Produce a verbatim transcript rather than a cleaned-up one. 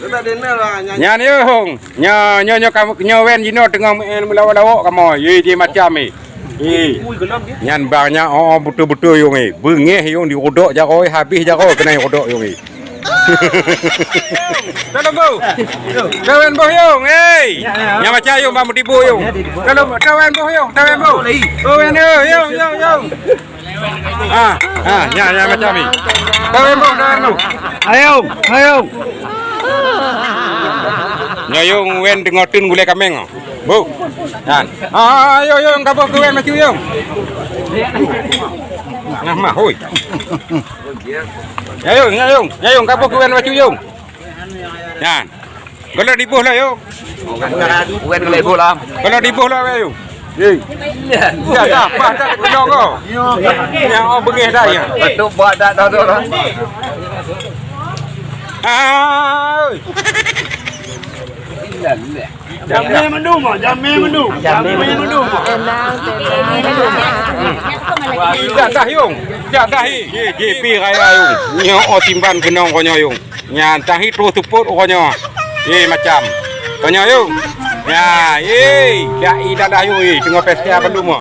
Nyan Yong, nyoe, nyoe, nyoe, kam-, nyoe Wen jinoe teungoh meu'en meulawok-lawok kamoe. Ye, ji macam, eh. Eh. Nyan bang nyan, oh, beutôi-beutôi Yong, eh. Beungéh Yong, dirudok jaroe, habéh jaroe keunan rudok Yong, eh. Tolong, Bu. Tolong, Bu, Yong, eh. Nyan macam Yong, bang meutibu Yong. Tolong, tolong, Bu, Yong, tolong, Bu. Oh, Yong, Yong, Yong. Ah, ah, nyan, nyan macam ni. Taweng boh, taweng boh. Ayong, ayong. Nyoe Yong Wen teungoh teun gulée kaméng. Bu. Nyan. Ah, ayo, Yong, kaboh keu Wen macu, Yong. Nah, mah, hoi. Nyan, Yong, nyan, Yong. Nyan, Yong, kaboh keu Wen macu, Yong. Nyan. Kalau diboh lah, Yong. Wen kalau diboh lah. Kalau diboh lah, Yong. Hei. Ya, dah, pas dah keunong ko. Nyang oh beungéh dah, ya. Betul buat dah, dah, dah, dah. Ah. Jamé mandum, jamé mandum. Jamé mandum. Tenang, tenang. Dah, dah, Yong. Dah, dah, eh. Ye, J P raya, Yong. Nyoe oh timban keunong ko nyoe, Yong. Nyan, tahi troh seupôt uroe nyoe. Ye, macam. Tanyoe, Yong. Ya, ye, dak i dadah, Yong, ye. Teungoh pesta bandum, oh.